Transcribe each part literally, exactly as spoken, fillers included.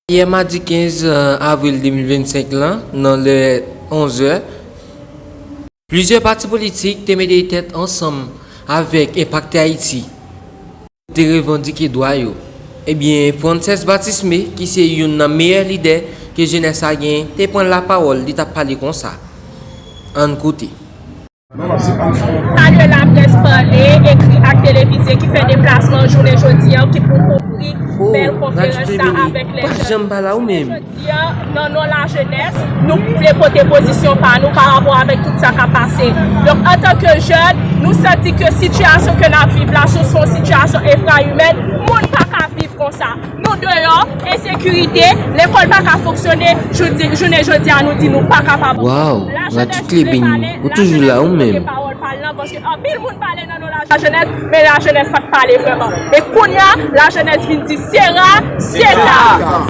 Yè madi kenz avril de mil vennsenk lan, nan lè onz è, plizyè pati politik te mete tèt ansanm avèk Enpakte Ayiti, te revandike dwa yo. Ebyen, Frances Baptismé, ki se youn nan meyè lidè ke jenès la gen, te pran lapawòl, li t ap pale konsa. Ann koute. Salye laprès pale, ekri ak televize ki fè deplasman jounen jodi a, ki pou kouvri bèl konferans sa avèk lè jèn. Jodi a, nan non lajenès, nou vle pote pozisyon pa nou pa rapò avèk tout sa k ap pase. Donk, antanke jèn, nou santi ke sitiyasyon ke n ap viv la, se yon sitiyasyon enfrayimèn, moun pa ka viv konsa. Nou deyò, ensekirite, lekòl pa ka fonksyone, jodi, jounen jodi a nou di nou pa kapab. Waw, Radyo Tle Beni, ou toujou la ou menm? Pawòl pa l nan, paske anpil moun pale nan non lajenès, men lajenès pa t pale vrèman. E kounye a, lajenès vin di se ra, se ta,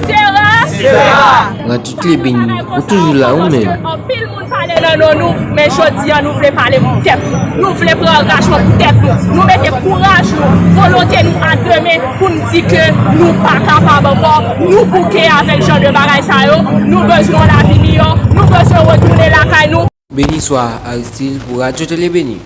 se ra, se ta. Radyo Tle Beni, ou toujou la ou menm? Anpil moun pale nan non nou, men jodi a nou vle pale pou tèt nou. Nou vle pran angajman pou tèt nou. Nou mete kouraj nou, volonte nou a de men pou n di ke nou pa kapab ankò. Nou bouke avèk jan de bagay sa yo. Nou bezwen yon lavi miyò. Nou bezwen retounen lakay nou. Beniswa Aristide pou Radyo Tle Beni.